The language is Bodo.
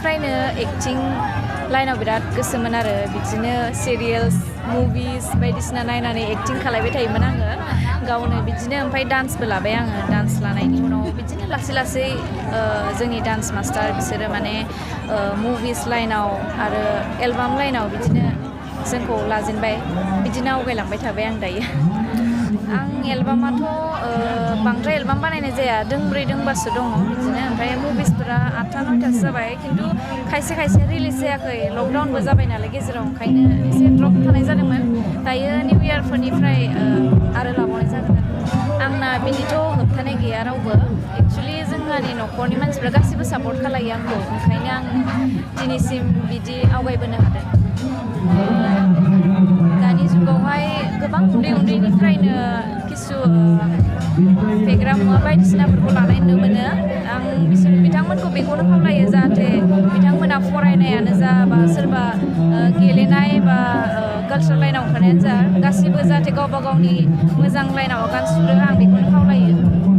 उन्दैनिफ्रायनो एक्टिं लाइनाव बिराद गोसोमोन आरो बिदिनो सिरियेल्स मुभिस बायदिसिना नायनानै एक्टिं खालायबाय थायोमोन आङो गावनो बिदिनो ओमफ्राय डान्सबो लाबाय आङो डान्स लानायनि उनाव बिदिनो लासै लासै जोंनि डान्स मास्टार बिसोरो माने मुभिस लाइनाव आरो एलबाम लाइनाव बिदिनो जोंखौ लाजेनबाय बिदिनो आवगायलांबाय थाबाय आं दायो आं एलबामाथ' बांद्राय एलबाम बानायनाय जाया दोंब्रै दोंबासो दङ बिदिनो ओमफ्राय मुभिसफोरा 8था 9थासो जाबाय खिन्थु खायसे खायसे रिलिज जायाखै लकडाउनबो जाबाय नालाय गेजेराव ओंखायनो एसे ड्रप थानाय जादोंमोन दायो निउ इयारफोरनिफ्राय आरो लाबावनाय जागोन आंना बिदिथ' होबथानाय गैया रावबो एक्सुवेलि जोंहानि न'खरनि मानसिफ्रा गासिबो सापर्ट खालायो आंखौ ओंखायनो आं दिनैसिम बिदि आवगायबोनो हादों दानि जुगावहाय गोबां उन्दैनिफ्रायनो किसु फेग्रा मुवा बायदिसिनाफोरखौ लानाय नुनो मोनो आं बिथांमोनखौ बेखौनो खावलायो जाहाथे बिथांमोना फरायनायानो जा बा सोरबा गेलेनाय बा कालचार लाइनाव ओंखारनायानो जा गासिबो जाहाथे गावबा गावनि मोजां लाइनाव आगान सुरो आं बेखौनो खावलायो